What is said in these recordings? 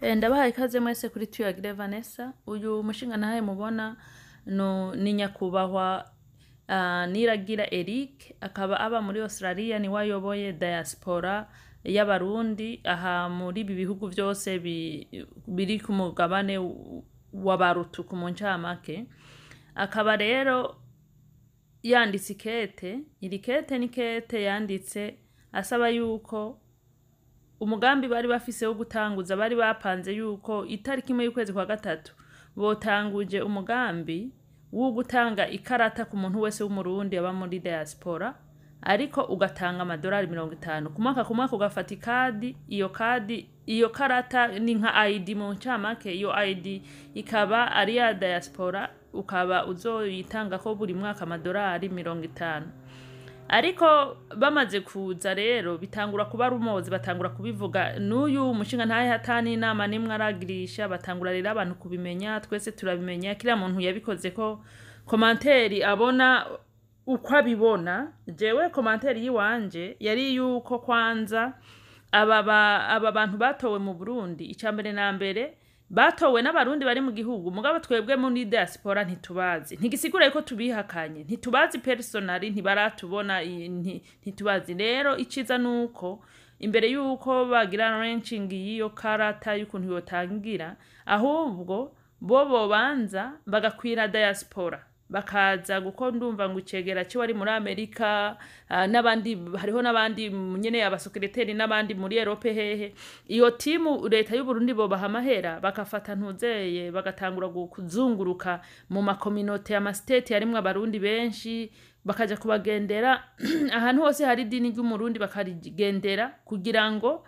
Ndabahaye ikaze mwese kuri Tuyagire Vanessa. Uyu mushingantahe mubona no, ni nyakubahwa Niragira Eric, akaba aba muri Australia, niwe ayoboye diaspora y'Abarundi aha muri ibi bihugu vyose biri ku mugabane w'Abarutuku mu ncamake. Akaba rero yanditse ikete. Iri kete ni kete yanditse asaba yuko umugambi bari bafise wo gutanguza, bari bapanze yuko itariki 1 y'ukwezi kwa gatatu botanguje umugambi wo gutanga ikarata ku muntu wese w'Umurundi aba muri diaspora, ariko ugatanga amadolari 50 ku mwaka. Ku mwaka ugafata ikadi. Iyo kadi, iyo karata ni nka ID mu ncamake. Iyo ID ikaba ari iya diaspora, ukaba uzoyitangako buri mwaka amadolari 50. Ariko bamaze kuza rero bitangura kuba rumozi, batangura kubivuga n'uyu mushinga ntahe hatani inama nimwe aragirisha. Batangura rero abantu kubimenya, twese turabimenya. Kila muntu yabikoze ko commentaire abona uko abibona. Jewe commentaire yiwanje yari yuko kwanza aba bantu batowe mu Burundi, icya mbere na mbere batowe n'Abarundi bari mu gihugu, mugabo twebwe muri diaspora ntitubazi. Ntigisigura yuko tubihakanye, ntitubazi personally, ntibaratubona, ntitubazi. Rero iciza nuko imbere yuko bagira launching y'iyo karata y'ukuntu yotangira, ahubwo bo bobanza bagakwira diaspora, bakaza guko ndumva ngo icegera cyo wari muri Amerika, n'abandi, hariho n'abandi nyene abasekreteri n'abandi muri Europe hehe. Iyo timu leta y'u Burundi bo bahamahera, bakafata ntuzeye, bagatangura kuzunguruka mu makominote, ama state yarimwo Abarundi benshi, bakaja kubagendera ahantu hose hari idini ry'Umurundi, bakarigendera kugira ngo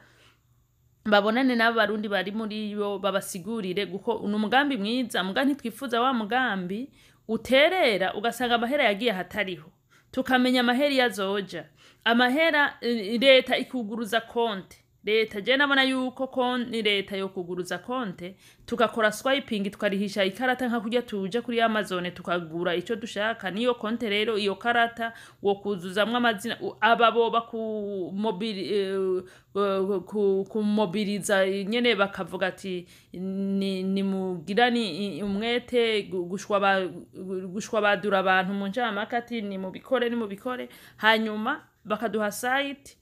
babonane n'Abarundi bari muri yo, babasigurire, kuko ni umugambi mwiza. Muga ntitwifuza wa mugambi uterera ugasanga amahera yagiye ahatariho. Tukamenya amahera iyo azoja, amahera leta ikuguruza konte. Leta, je nabona yuko konti leta yo kuguruza konte, tugakora swiping, tukarihisha ikarata nka kurya tuja kuri Amazon tukagura ico dushaka. Niyo konte rero, iyo karata wo kuzuzamwo amazina aba boba ku mobili, kumobiliza nyene, bakavuga ati ni mugirani umwete gushwabadura abantu mu ncamake, ati ni mubikore, ni mubikore. Hanyuma bakaduha site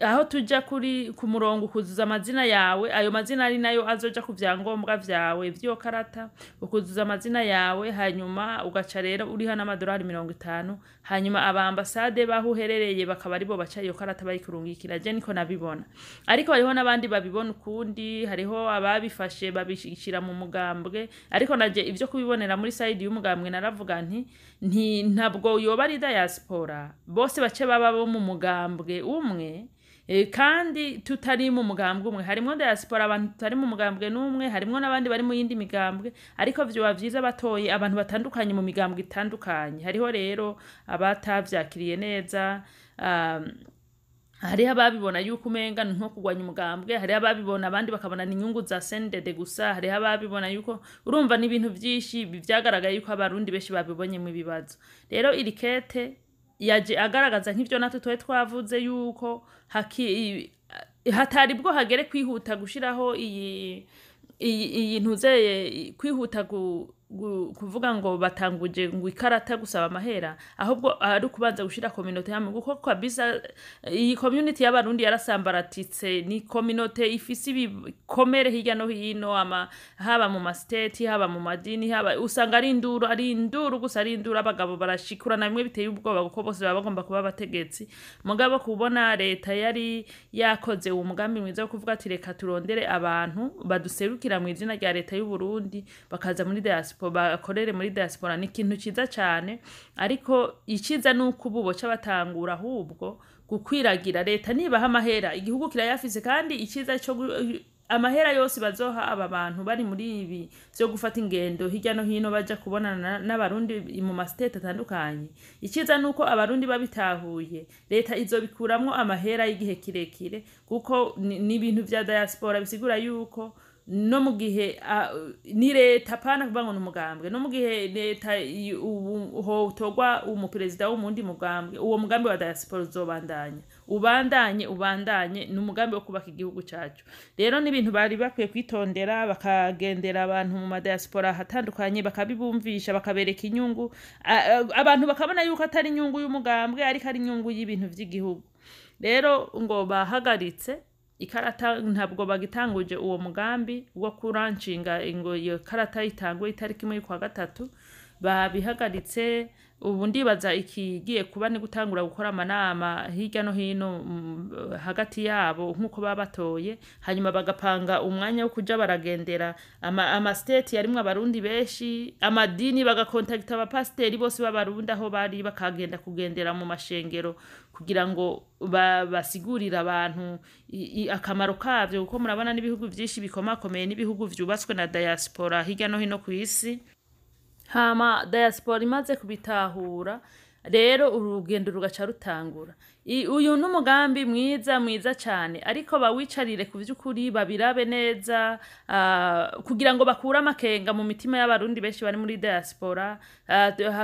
aho tuja kuri ku murongo ukuzuza amazina yawe. Ayo mazina ari nayo azoja ku vyangombwa vyawe vy'iyo karata. Ukuzuza amazina yawe, hanyuma ugaca rero uriha n'amadolari 50, hanyuma aba ambasade baho uherereye bakaba aribo baca iyo karata bayikurungikira. Je niko nabibona, ariko hariho n'abandi babibona ukundi. Hariho ababifashe babishira mu mugambwe, ariko naje ivyo kubibonera muri side y'umugambwe naravuga nti ntabwo yoba ari diaspora bose bace baba bo mu mugambwe umwe. Kandi tutari mu mugambwe umwe. Harimwo diaspora abantu tutari mu mugambwe n'umwe, harimwo n'abandi bari mu yindi migambwe, ariko vyoba vyiza batoye abantu batandukanye mu migambwe itandukanye. Hariho rero abatavyakiriye neza, hariho ababibona yuko umenga ni nko kurwanya umugambwe, hariho ababibona, abandi bakabona ni inyungu za CNDD gusa, hariho ababibona yuko, urumva ni ibintu vyinshi vyagaragaye yuko Abarundi benshi babibonyemo ibibazo. Rero iri kete yaje agaragaza nk'ivyo natwe twari twavuze, yuko hatari bwo hagere kwihuta gushiraho iyi ntuzeye, kwihuta kuvuga ngo batanguje ngo ikarata gusaba amahera, ahubwo ari ukubanza gushira community hamwe, kuko kabisa iyi community y'Abarundi yarasambaratitse. Ni community ifise ibikomere hirya no hino, ama haba mu ma state, haba mu madini, haba usanga ari induru, ari induru gusa, ari induru. Abagabo barashikurana bimwe biteye ubwoba, kuko bose baba bagomba kuba abategetsi. Mugabo kubona leta yari yakoze uwo mugambi mwiza wo kuvuga ati reka turondere abantu baduserukira mu izina rya leta y'u Burundi, bakaza muri diaspora, bakorere muri diaspora, ni ikintu ciza cane. Ariko iciza nuko ubu boca batangura ahubwo gukwiragira. Leta nibaha amahera, igihugu kirayafise, kandi iciza co amahera yose bazoha aba bantu bari muri ibi vyo gufata ingendo hirya no hino baja kubonana n'Abarundi mu ma state atandukanye, iciza nuko Abarundi babitahuye, leta izobikuramwo amahera y'igihe kirekire, kuko ni ibintu vya diaspora, bisigura yuko No mu gihe ni leta, pana kuvuga ngo ni umugambwe, no mu gihe leta ubu hotorwa umuperezida w'umundi mugambwe, uwo mugambi wa diaspora uzobandanya, ubandanye, ubandanye. Ni umugambi wo kubaka igihugu cacu. Rero ni ibintu bari bakwiye kwitondera, bakagendera abantu mu madiaspora ahatandukanye, bakabibumvisha, bakabereka inyungu. Abantu bakabona yuko atari inyungu y'umugambwe, ariko ari inyungu y'ibintu vy'igihugu. Rero ngo bahagaritse ikarata, ntabwo bagitanguje uwo mugambi wo kuranshinga ngo iyo karata itangwe itariki 1 y'ukwa gatatu. Babihagaritse. Ubu ndibaza ikigiye kuba ni gutangura gukora amanama hirya no hino hagati yabo nk'uko baba batoye, hanyuma bagapanga umwanya wo kuja baragendera ama state yarimwo Abarundi benshi, amadini, bagakontakita abapasiteri bose b'Abarundi aho bari, bakagenda kugendera mu mashengero kugira ngo basigurire abantu akamaro kavyo, kuko murabona n'ibihugu vyinshi bikomakomeye n'ibihugu vyubatswe na diaspora hirya no hino kw'isi. Hama diaspora imaze kubitahura rero, urugendo rugaca rutangura. Uyu ni umugambi mwiza, mwiza cane, ariko bawicarire ku vy'ukuri, babirabe neza, kugira ngo bakure amakenga mu mitima y'Abarundi benshi bari muri diaspora,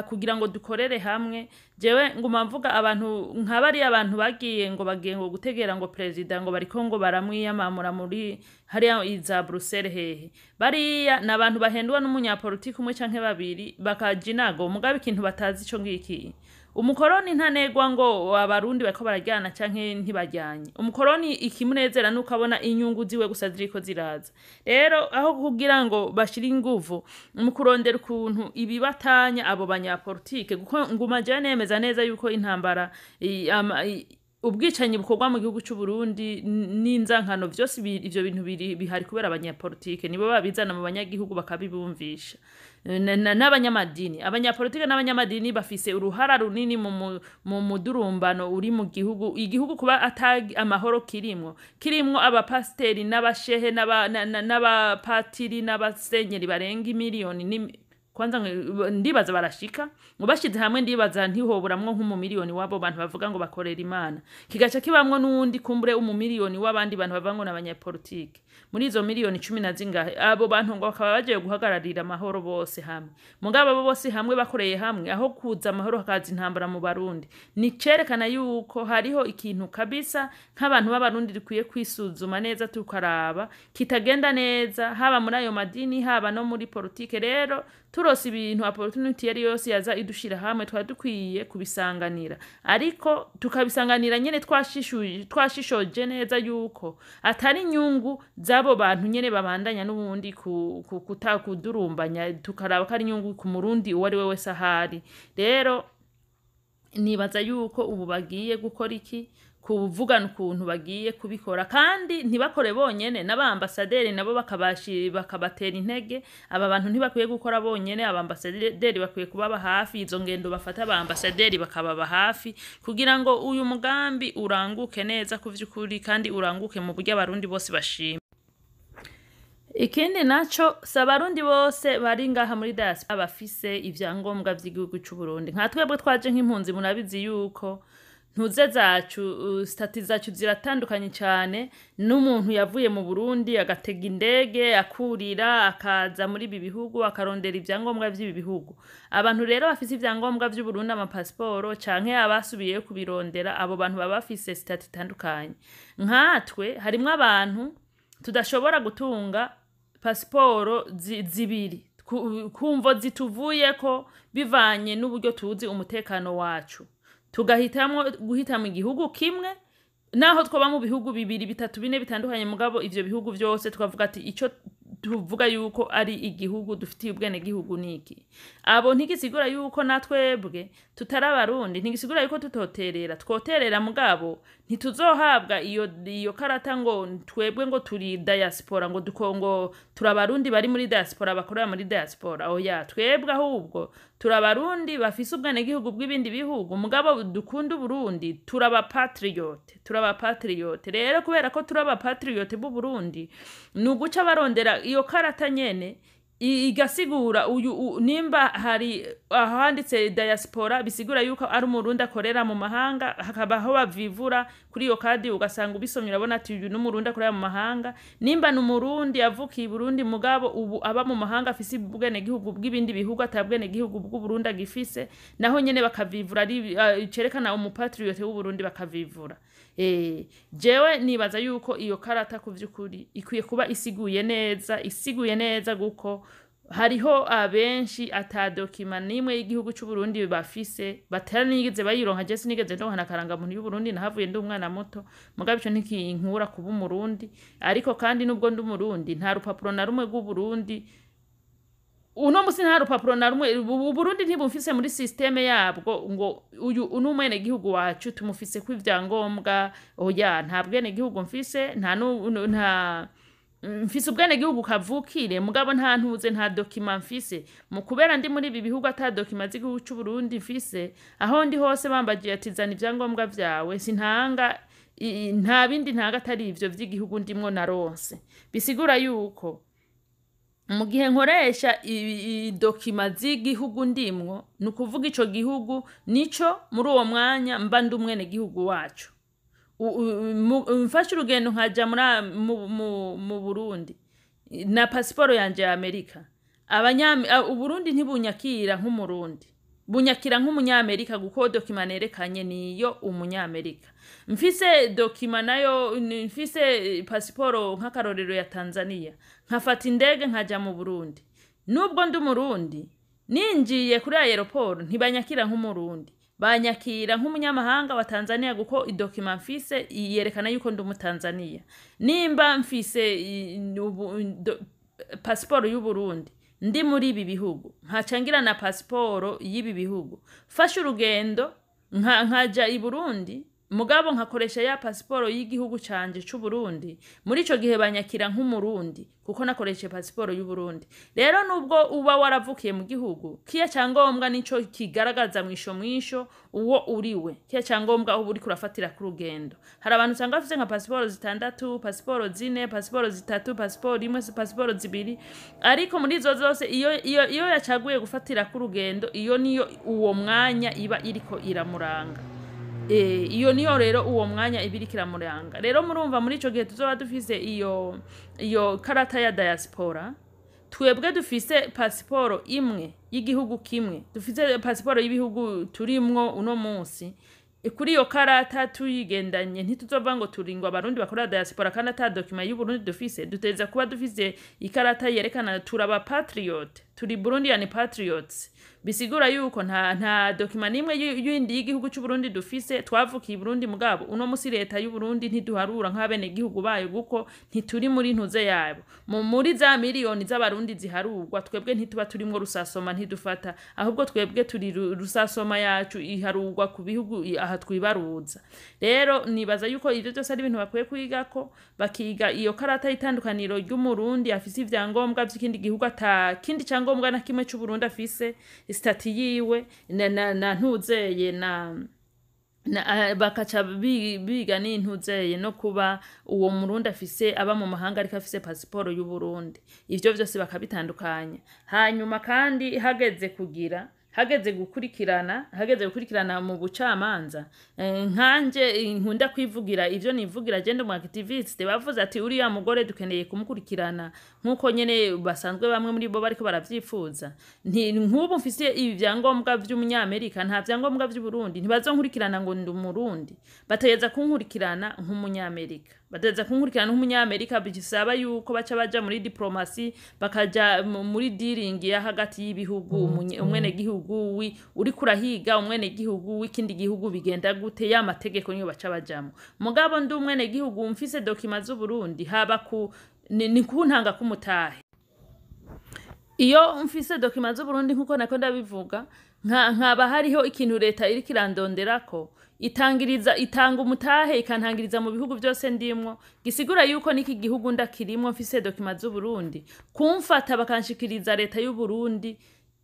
kugira ngo dukorere hamwe. Jewe nguma mvuga, abantu nka bariya, abantu bagiye ngo bagiye ngo gutegera ngo perezida, ngo bariko ngo baramwiyamamura muri hariya iza Bruxelles hehe, bariya ni abantu bahendwa n'umunyapolitiki umwe canke babiri bakaja inago. Mugabo ikintu batazi ico ngiki: umukoroni ntanegwa ngo Abarundi bariko barajyana canke ntibajyanye. Umukoroni ikimunezera nuko abona inyungu ziwe gusa ziriko ziraza. Rero aho kugira ngo bashire inguvu mu kurondera ukuntu ibibatanya abo banyapolitike, kuko nguma jewe nemeza neza yuko intambara, ubwicanyi bukorwa mu gihugu c'u Burundi n'inzankano vyose, ivyo bintu biri bihari kubera abanyapolitike nibo babizana mu banyagihugu bakabibumvisha. N'abanyamadini, abanyapolitike n'abanyamadini bafise uruhara runini mu mudurumbano uri mu gihugu. Igihugu kuba ata amahoro kirimwo abapasiteri n'abashehe n'abapatiri n'abasenyeri barenga imiliyoni kwanza ndibaza barashika ngo bashize hamwe, ndibaza ntihoburamwo nk'umumiliyoni w'abo bantu bavuga ngo bakorera Imana, kigaca kibamwo n'uwundi kumbure umumiliyoni w'abandi bantu bavuga ngo n'abanyapolitike. Muri izo miliyoni cumi na zingahe, abo bantu ngo bakaba bagiye guhagararira amahoro bose hamwe. Mugabo abo bose hamwe bakoreye hamwe, aho kuza amahoro hakaza intambara mu Barundi. Ni cerekana yuko hariho ikintu kabisa nk'abantu b'Abarundi dukwiye kwisuzuma neza, tukaraba kitagenda neza, haba muri ayo madini, haba no muri politike. Rero turose ibintu, opportunity yari yose yaza idushira hamwe, twari dukwiye kubisanganira, ariko tukabisanganira nyene twashishoje neza yuko atari inyungu z'abo bantu nyene babandanya n'ubundi kutakudurumbanya, tukaraba ko ari inyungu ku Murundi uwo ari we wese ahari. Rero nibaza yuko ubu bagiye gukora iki, kuvugana ukuntu bagiye kubikora, kandi ntibakore bonyene, n'abambasaderi nabo bakabatera intege. Aba bantu ntibakwiye gukora bonyene, abambasaderi bakwiye kubaba hafi. Izo ngendo bafata, abambasaderi bakababa hafi kugira ngo uyu mugambi uranguke neza ku vy'ukuri, kandi uranguke mu buryo Abarundi bose bashima. Ikindi naco, si Abarundi bose bari ngaha muri diaspora bafise ivyangombwa vy'igihugu c'u Burundi. Nka twebwe twaje nk'impunzi, murabizi yuko ntuze zacu, statut zacu ziratandukanye cane n'umuntu yavuye mu Burundi agatega indege, akurira, akaza muri ibi bihugu, akarondera ivyangombwa vy'ibi bihugu. Abantu rero bafise ivyangombwa vy'u Burundi, amapasiporo canke abasubiyeyo kubirondera, abo bantu baba bafise statut itandukanye. Nkatwe harimwo abantu tudashobora gutunga pasiporo zibiri kumvo zituvuyeko, bivanye n'uburyo tuzi umutekano wacu, tugahitamwo guhitamo igihugu kimwe, naho twoba mu bihugu bibiri, bitatu, bine bitandukanye. Mugabo ivyo bihugu vyose tukavuga ati ico tuvuga yuko ari igihugu dufitiye ubwenegihugu niki. Abo ntigisigura yuko natwebwe tutari Abarundi, ntigisigura yuko tutoterera. Twoterera, mugabo ntituzohabwa iyo karata ngo twebwe ngo turi diaspora, ngo duko ngo turi Abarundi bari muri diaspora, bakorera muri diaspora. Oya, twebwe ahubwo turi Abarundi bafise ubwenegihugu bw'ibindi bihugu, mugabo dukunda Uburundi, turi abapatriote, turi abapatriote. Rero kubera ko turi abapatriote b'Uburundi, ni uguca barondera iyo karata nyene. Igasigura uyu nimba hari ahanditse diaspora, bisigura yuko ari Umurundi akorera mu mahanga, hakaba aho bavivura kuri iyo kadi, ugasanga ubisomye urabona ati uyu n'Umurundi akorera mu mahanga. Nimba ni Umurundi yavukiye i Burundi, mugabo ubu aba mu mahanga, afise ubwenegihugu bw'ibindi bihugu, ata bwenegihugu bw'Uburundi agifise, naho nyene bakavivura, ari cerekana umupatriote w'Uburundi, bakavivura. Jewe nibaza yuko iyo karata ku vy'ukuri ikwiye kuba isiguye neza, isiguye neza, guko hariho abenshi ata document n'imwe y'igihugu c'Uburundi bafise, bataranigeze bayironka. Je sinigeze ndonka na karangamuntu y'Uburundi, nahavuye ndi umwana muto, mugabo ico ntikinkura kuba Umurundi. Ariko kandi nubwo ndi Umurundi, nta rupapuro na rumwe rw'Uburundi uno musi, nta rupapuro na rumwe. Uburundi ntibumfise muri système yabwo ngo uyu ni umwenegihugu wacu, tumufise ko ivyangombwa. Oya, nta bwenegihugu mfise, nta nta mfise ubwenegihugu kavukire, mugabo nta ntuze, nta document mfise. Mu kubera ndi muri ibi bihugu ata document z'igihugu c'Uburundi mfise, aho ndi hose bambagiye ati zana ivyangombwa vyawe, sintanga nta bindi ntanga atari ivyo vy'igihugu ndimwo naronse. Bisigura yuko mu gihe nkoresha document z'igihugu ndimwo, ni ukuvuga ico gihugu nico muri uwo mwanya mba ndi umwenegihugu waco. Mfashe urugendo nkaja mu Burundi na pasiporo yanje ya Amerika, Uburundi ntibunyakira nk'Umurundi, bunyakira nk'Umunyamerika, kuko document nerekanye niyo Umunyamerika. Mfise document nayo, mfise pasiporo nk'akarorero ya Tanzania, nkafata indege nkaja mu Burundi, nubwo ndi Umurundi, ninjiye kuri aéroport ntibanyakira nk'Umurundi, banyakira nk'umunyamahanga wa Tanzania, kuko idocument mfise yerekana yuko ndi Umutanzania. Nimba mfise pasiporo y'Uburundi, ndi muri ibi bihugu, nkaca ngira na pasiporo y'ibi bihugu, fashe urugendo nkaja i Burundi, mugabo nkakoresha ya pasiporo y'igihugu canje c'Uburundi, muri ico gihe banyakira nk'Umurundi kuko nakoresheje pasiporo y'Uburundi. Rero nubwo uba waravukiye mu gihugu, kiya cyangombwa nico kigaragaza mwisho mwisho uwo uriwe, kiya cyangombwa uba uriko urafatira ku rugendo. Hari abantu usanga bafise nka pasiporo zitandatu, pasiporo zine, pasiporo zitatu, pasiporo imwe, pasiporo zibiri, ariko muri izo zose iyo yacaguye gufatira ku rugendo, iyo niyo uwo mwanya iba iriko iramuranga. Iyo niyo rero uwo mwanya iba iriko iramuranga. Rero murumva, muri ico gihe tuzoba dufise iyo karata ya diaspora, twebwe dufise pasiporo imwe y'igihugu kimwe, dufise pasiporo y'ibihugu turimwo uno munsi, kuri iyo karata tuyigendanye, ntituzova ngo turi ngo Abarundi bakorera diaspora kandi ata document y'Uburundi dufise. Duteza kuba dufise ikarata yerekana turi aba patriot, turi Burundian patriots. Bisigura yuko nta document n'imwe yindi y'igihugu c'Uburundi dufise, twavukiye i Burundi, mugabo uno musi leta y'Uburundi ntiduharura nk'abenegihugu bayo, kuko ntituri muri ntuze yabo. Muri za miliyoni z'Abarundi ziharurwa, twebwe ntituba turimwo rusasoma, ntidufata, ahubwo twebwe turi rusasoma yacu iharurwa ku bihugu aha twibaruza. Rero nibaza yuko ivyo byose ari ibintu bakwiye kwigako, bakiga iyo karata y'itandukaniro ry'Umurundi afise ivyangombwa vy'ikindi gihugu, ata kindi cyangombwa na kimwe c'Uburundi afise, statut yiwe na ntuzeye na bakaca biga n'intuzeye no kuba uwo Murundi afise aba mu mahanga ariko afise pasiporo y'Uburundi, ivyo vyose bakabitandukanya. Hanyuma kandi hageze kugira hageze gukurikirana mu bucamanza, nkanje nkunda kwivugira ivyo nivugira, je ndi umu activiste, bavuze ati uriya mugore dukeneye kumukurikirana nk'uko nyene basanzwe bamwe muri bo bariko baravyifuza. Nti nk'ubu mfise ibi vyangombwa vy'Umunyamerika, nta vyangombwa vy'Uburundi, ntibazonkurikirana ngo ndi Umurundi, bategeza kunkurikirana nk'Umunyamerika, bategeza kunkurikirana nk'Umunyamerika. Bisaba yuko baca baja muri diplomatie, bakaja muri dealing ya hagati y'ibihugu, umwenegihugu uriko urahiga umwenegihugu w'ikindi gihugu bigenda gute, ya mategeko niyo baca bajamwo. Mugabo ndi umwenegihugu mfise document z'Uburundi, haba ku ni kuntanga k'umutahe. Iyo mfise document z'Uburundi, nkuko nako ndabivuga, nkaba hariho ikintu leta iriko irandonderako, itangiriza, itanga umutahe, ikantangiriza mu bihugu byose ndimwo. Gisigura yuko n'iki gihugu ndakirimwo mfise document z'Uburundi, kumfata bakanshikiriza leta y'Uburundi.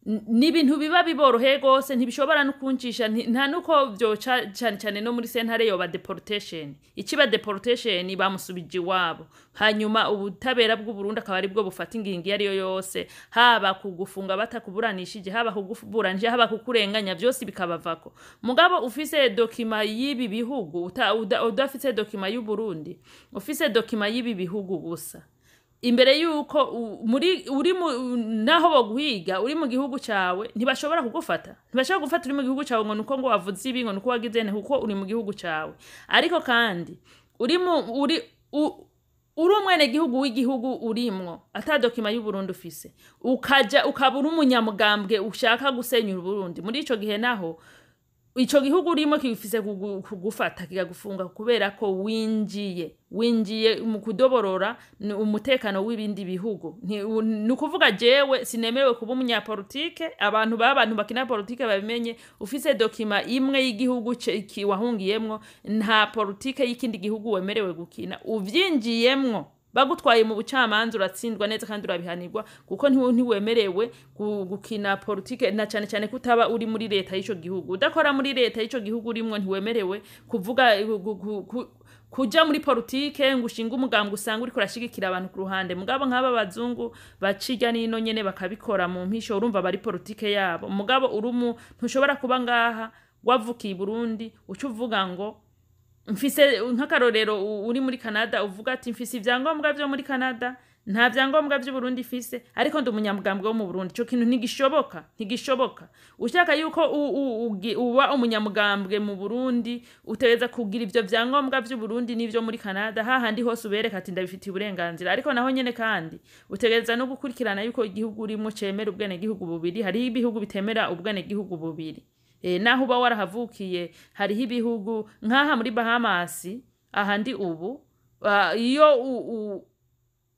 Ni ibintu biba biboroheye rwose, ntibishobora no kuncisha, nta nuko vyoca cane cane no muri sentare yoba deportation. Ikiba deportation, bamusubije iwabo, hanyuma ubutabera bw'u Burundi akaba aribwo bufata ingingo iyo ariyo yose, haba kugufunga batakuburanishije, haba kuguburanishije, haba kukurenganya, vyose bikabavako. Mugabo ufise document y'ibi bihugu, udafise document y'u Burundi, ufise document y'ibi bihugu gusa, imbere yuko muri uri mu naho boguhiga uri mu gihugu cawe, ntibashobora kugufata. Ntibashobora gufata uri mu gihugu cawe ngo nuko ngo wavuze ibi, ngo nuko wagize ne, kuko uri mu gihugu cawe. Ariko kandi uri mu uri uri umwene gihugu w'igihugu urimwo, ata document y'u Burundi ufise, ukaja ukaba uri umunyamugambwe ushaka gusenyura Uburundi, muri ico gihe naho ico gihugu urimo kigifise kugufata kikagufunga, kubera ko winjiye mu kudoborora ni umutekano w'ibindi bihugu. Ni ukuvuga jewe sinemerewe kuba umunyapolitike. Abantu baba abantu bakina politike babimenye: ufise document imwe y'igihugu wahungiyemwo, nta politike y'ikindi gihugu wemerewe gukina. Uvyinjiyemwo, bagutwaye mu bucamanza, uratsindwa neza kandi urabihanirwa, kuko ntiwemerewe gukina politike, na cane cane kutaba uri muri leta y'ico gihugu. Udakora muri leta y'ico gihugu urimwo, ntiwemerewe kuvuga kuja muri politike ngo ushinge umugambwe usanga uriko urashigikira abantu ku ruhande. Mugabo nk'aba bazungu baca irya nino nyene bakabikora mu mpisho, urumva bari politike yabo. Mugabo urumu ntushobora kuba ngaha wavukiye i Burundi, uca uvuga ngo mfise, nk'akarorero, uri muri Canada, uvuga ati mfise ivyangombwa vyo muri Canada, nta vyangombwa vy'Uburundi mfise, ariko ndi umunyamugambwe wo mu Burundi. Ico kintu ntigishoboka, ntigishoboka. Ushaka yuko uba umunyamugambwe mu Burundi, utegereza kugira ivyo vyangombwa vy'Uburundi n'ivyo muri Canada, hahandi hose ubereka ati ndabifitiye uburenganzira. Ariko naho nyene kandi utegereza no gukurikirana yuko igihugu urimwo cemera ubwenegihugu bubiri. Hariho ibihugu bitemera ubwenegihugu bubiri, naho uba warahavukiye. Hariho ibihugu nk'aha muri Bahamas, aha ndi ubu, iyo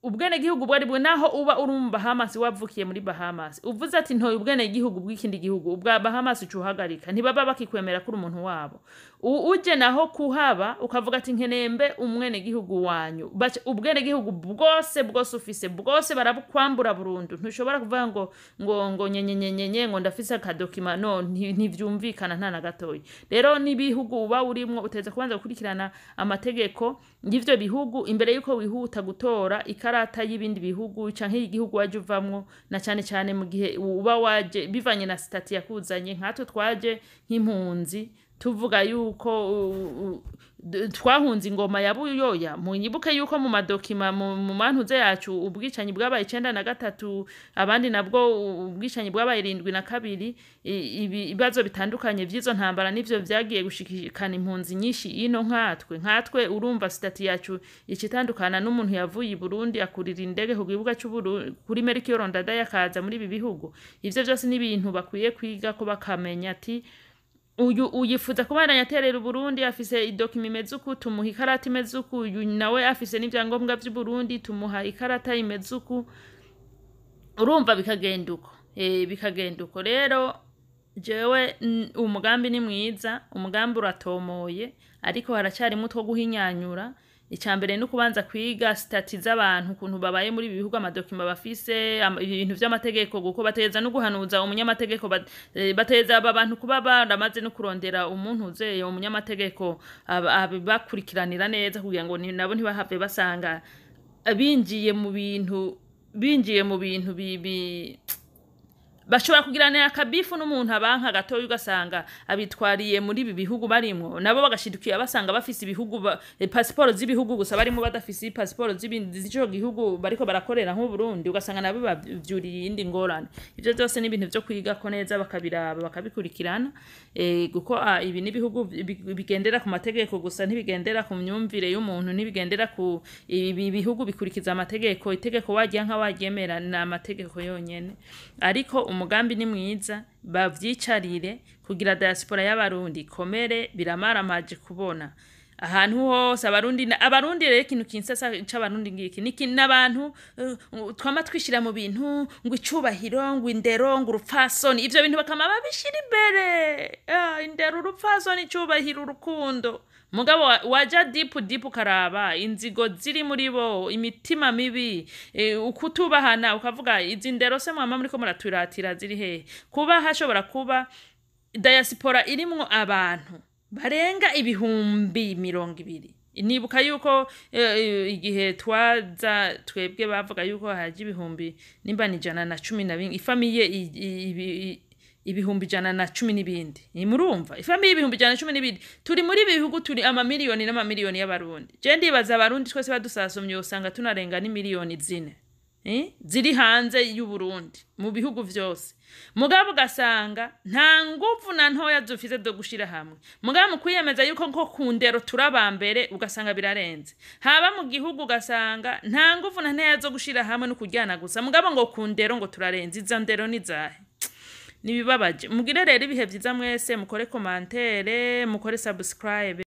ubwenegihugu ubwo ari bwo, naho uba uri mu Bahamas, wavukiye muri Bahamas, uvuze ati ntoye ubwenegihugu bw'ikindi gihugu, ubwa Bahamas uca uhagarika, ntibaba bakikwemera kuri umuntu wabo. Uje naho kuhaba ukavuga ati nkeneye mbe umwenegihugu wanyu, ubwenegihugu bwose bwose ufise bwose barabukwambura burundu. Ntushobora kuvuga ngo nyenyenyenyenye ngo ndafise aka document. No, ntivyumvikana nta na gatoyi. Rero n'ibihugu uba urimwo, uteza kubanza gukurikirana amategeko y'ivyo bihugu imbere yuko wihuta gutora ikarata y'ibindi bihugu canke y'igihugu waje uvamwo, na cane cane mu gihe uba waje bivanye na statut yakuzanye. Nkatwe twaje nk'impunzi, tuvuga yuko twahunze ingoma ya Buyoya. Munyibuke yuko mu ma document, mu mantuze yacu, ubwicanyi bwabaye 93, abandi nabwo ubwicanyi bwabaye 72. Ibibazo bitandukanye vy'izo ntambara nivyo vyagiye gushikana impunzi nyinshi ino. Nkatwe urumva statut yacu icitandukana n'umuntu yavuye i Burundi akurira indege ku kibuga c'Uburundi kuri Melchior Ndadaye akaza muri ibi bihugu. Ivyo vyose ni ibintu bakwiye kwiga ko bakamenya ati uyu uyifuza kubandanya aterera Uburundi afise i document imeze uku, tumuha ikarata imeze uku; uyu nawe afise n'ivyangombwa vy'Uburundi, tumuha ikarata imeze uku. Urumva bikagenda uko, bikagenda uko. Rero jewe umugambi ni mwiza, umugambi uratomoye, ariko haracarimwo utwo guhinyanyura. Ica mbere ni ukubanza kwiga statut z'abantu, ukuntu babaye muri ibi bihugu, ama document bafise, ibintu vy'amategeko, kuko bategereza no guhanuza umunyamategeko, bategereza aba bantu kuba baramaze no kurondera umuntu uzeye umunyamategeko abibakurikiranira neza, kugira ngo nabo ntibahave basanga binjiye mu bintu bashobora kugiranira akabifu n'umuntu abanka gatoya, ugasanga abitwariye muri ibi bihugu barimwo, nabo bagashidukira basanga bafise ibihugu pasiporo z'ibihugu gusa barimo, badafise pasiporo z'ibindi z'ico gihugu bariko barakorera nk'u Burundi, ugasanga nabo bavyuriye iyindi ngorane. Ivyo vyose ni ibintu vyo kwigako neza, bakabiraba, bakabikurikirana, kuko ibi ni ibihugu bigendera ku mategeko gusa, ntibigendera ku myumvire y'umuntu, ntibigendera ku ibi bihugu bikurikiza amategeko. Itegeko wagira nka waryemera, ni amategeko yonyene. Ariko umugambi ni mwiza, bavyicarire kugira diaspora y'Abarundi ikomere. Biramaramaje kubona Ahantu hose Abarundi, Abarundi rero ikintu kinsesa c'Abarundi ngiki niki, n'abantu twama twishira mu bintu ngo icubahiro, ngo indero, ngo urupfasoni. Ivyo bintu bakama babishira imbere. Ah, indero, urupfasoni, icubahiro, urukundo. Mugabo waja deep deep ukaraba inzigo ziri muri bo, imitima mibi, ukutubahana, ukavuga izi ndero se mwama muriko muraturatira ziri hehe? Kuba hashobora kuba diaspora irimwo abantu barenga 20,000. Nibuka yuko igihe twaza twebwe bavuga yuko haje ibihumbi nimba ni 110, ifamille 110,000 n'ibindi. Murumva, ifamille 110,000 n'ibindi. Turi muri ibi bihugu, turi amamiliyoni n'amamiliyoni y'Abarundi. Je ndibaza Abarundi twese badusasomye usanga tunarenga n'imiliyoni 4, eh? Ziri hanze y'Uburundi mu bihugu vyose. Mugabo ugasanga nta nguvu na ntoya dufise zo gushira hamwe. Mugabo mu kwiyemeza yuko nko ku ndero turaba mbere, ugasanga birarenze. Haba mu gihugu ugasanga nta nguvu na ntoya zo gushira hamwe no kuryana gusa, mugabo ngo ku ndero ngo turarenze. Izo ndero ni zahe? Nibibabaje. Mugire rero ibihe vyiza mwese, mukore commentaire, mukore subscribe.